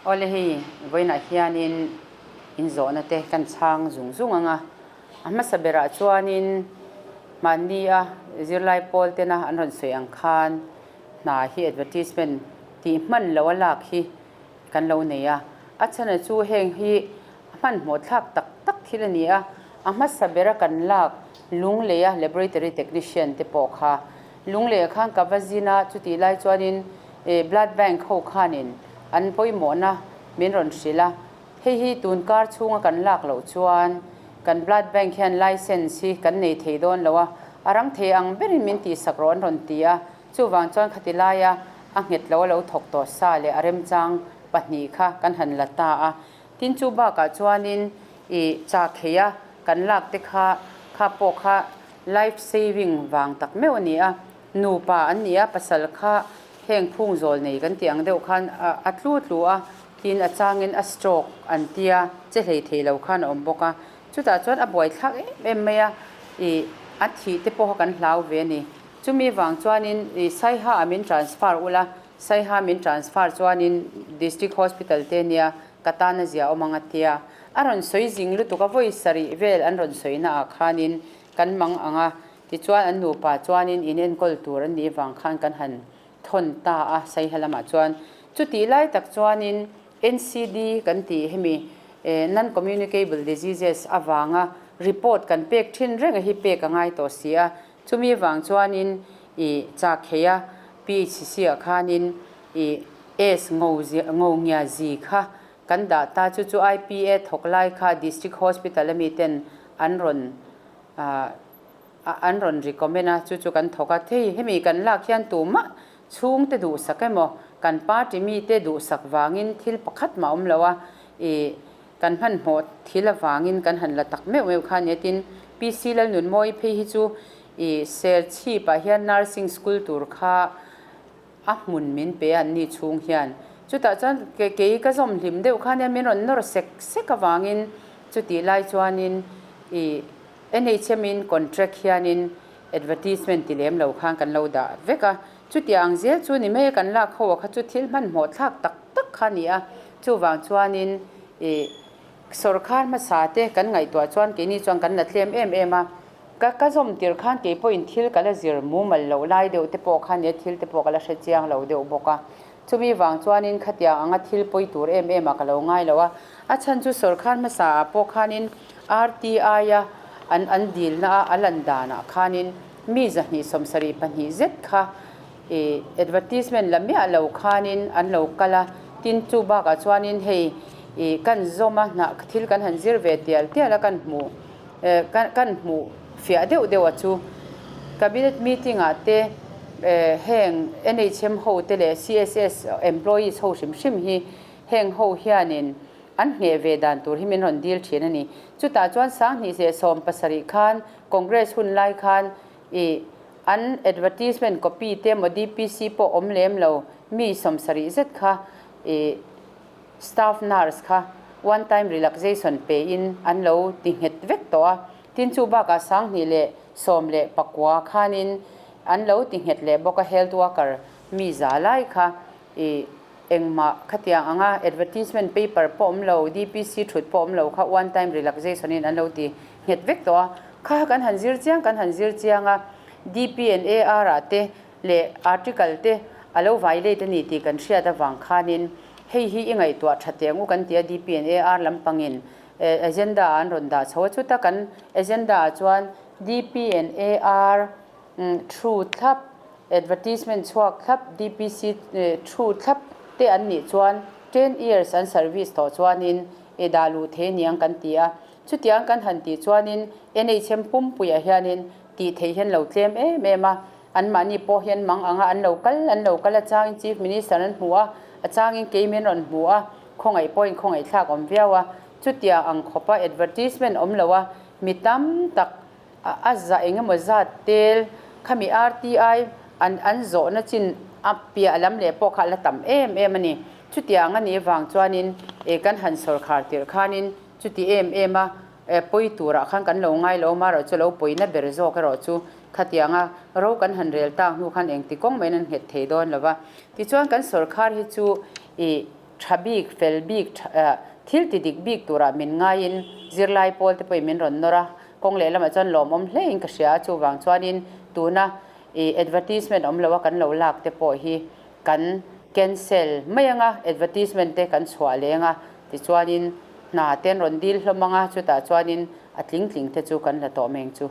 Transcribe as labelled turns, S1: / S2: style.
S1: Awle hei vawiinah hianin inzawhna te kan chhang zung zung ang a, a hmasa berah chuanin mahni a zirlai pawl tena an rawn sawi ang khan hna hi advertisement tih hman loh a lak hi kan lo nei a, a chhan chu heng hi hmanhmawh thlak tak tak thil a ni a, a hmasa bera kan lak Lungleia laboratory technician te pawh kha Lungleia khan ka va zin a, chutih lai chuanin blood bank ho khanin an pawimawhna min rawn hrilh a, hei hi tun kar chhunga kan lak loh chuan kan blood bank hian license hi kan nei thei dawn lo a, a rang thei ang berin min tihsak rawh an rawn ti a, chuvang chuan khati laia a nghet lo a lo thawk tawh sa leh a remchang pahnih kha kan han la ta a, tin chu bakah chuanin ih chak theia kan lak te kha kha pawh kha Life saving vang tak meuh a ni a, nupa an ni a, pasal kha heng phung zawl nei kan tih ang deuh khan a tlu tlu a, tin a changin a stroke an tia che hlei thei lo khan a awm bawk a, chutah chuan a buaithlak em em mai a, ih a thih te pawh kha kan hlau ve a ni. Chumi vang chuanin ih Saiha ah min transfer ula, Saiha min transfer chuanin District Hospital te nia ka tan a zia awm ang a tia, a rawn sawi zing lutuk a, vawi sarih vel an rawn sawi na ah khanin kan mang ang a, tichuan an nupa chuanin in enkawl tur an nih vang khan kan han thawn ta a, Saiha lamah chuan. Chutih lai tak chuanin NCD kan tih hemi Non-Communicable Diseases avanga report kan pek thin reng a hi pek a ngai tawh si a, chumi vang chuanin i chak thei a, PHC ah khanin i S ngo ngia zi kha kan dah ta chu chu IPA thawk lai kha District Hospital ami ten an rawn an rawn recommend a chu chu kan thawk a thei hemi kan lak hian tumah chhungte duhsak emaw kan party mite duhsak vangin thil pakhat mah awm lo a i kan hmanhmawh thil avangin kan han la tak meuh meuh kha nia tin PC Lalnunmawi phei hi chu i Serchhip ah hian nursing school tur kha A hmun min pe an ni chhung hian chutah chuan kei ka zawm hlim deuh kha nia min rawn nawr sek sek avangin chutih lai chuanin ih NHM in contract hianin advertisement ti lem lo khan kan lo dah vek a, chutiang ang zel chu ni mai a kan lak ho a kha chu thil hmanhmawh thlak tak tak kha a ni a, chuvang chuanin ih sawrkhar hmasa te kan ngaihtuah chuan keini chuan kan la tlem em em a. Ka ka zawm tir khan kei pawhin thil ka la zir mumal loh lai deuh te pawh khan nia thil te pawh ka la hre chiang lo deuh bawk a. Chumi vang chuanin khatiang anga thil pawi tur em em ah ka lo ngai lo a. A chhan chu sawrkhar hmasa ah pawh khanin RTI a an an dilna a a lan danah khanin mi 272 zet kha ih advertisement la miah lo khanin an lo kal a. Tin chu bakah chuanin hei ih kan zawm a hnah thil kan han zir ve tial tial a kan hmuh. Kan hmuh fiah deuh deuh a chu Cabinet meeting ah te heng NHM ho te leh CSS employees ho hrim hrim hi heng ho hianin an ngheh ve dan tur hi min rawn dil thin a ni. Chutah chuan 2017 khan Congress hun lai khan ih an advertisement copy te emaw DPC pawh awm lem lo mi 70 zet kha ih Staff nurse kha one time relaxation pe in an lo ti nghet vek tawh a, tin chu bakah 2019 khanin an lo ti nghet leh bawk a, health worker mi za lai kha i engmah khatiang anga advertisement paper pawh awm lo, DPC thut pawh awm lo kha one time relaxation in an lo ti nghet vek tawh a, kha kan han zir chiang kan han zir chiang a, DP and AR ah te leh article te a lo violate a ni tih kan hriat avang khanin hei hi i ngaihtuah tha teh ang u kan ti a, DPNAR lampangin agenda ah an rawn dah chho a, chuta kan agenda ah chuan DPNAR through thlap, advertisement chhuak thlap, DPC through thlap te an nih chuan 10 years an service tawh chuanin i dah luh thei aniang kan ti a, chutiang kan han tih chuanin NHM pumpuiah hianin tih theih hian lo tlem em em a, Anmahni pawh hian mang anga an lo kal, an lo kal a changin Chief Minister an hmu a, a changin kei min rawn hmu a, khawngaih pawhin khawngaih thlak awm viau a, chutia ang khawpa advertisement awm lo a, mi tam tak a za eng emaw zat tel khami RTI an an zawhna chin a piah lam leh pawh kha a la tam em em a ni. Chutiang a nih vang chuanin kan han sawrkhar tirh khanin chuti em em a pawi turah khan kan lo ngai lo a, amaherawhchu lo pawina ber zawk erawh chu Khatianga ro kan han rel tak hnu khan engti kawng maiin an nghet thei dawn lo va. Tichuan kan sawrkhar hi chu i Tha bik, fel bik, thil ti dik bik turah min ngaiin zirlai pawl te pawhin min rawn nawr a, kawng lehlamah chuan lawmawm hlein ka hria a, chuvang chuanin tuna i advertisement awm loa kan lo lak te pawh hi kan cancel mai anga advertisement te kan chhuah leng a, tichuanin hna te an rawn dil hlawm anga chutah chuanin a tling tling te chu kan la tawh meng chu.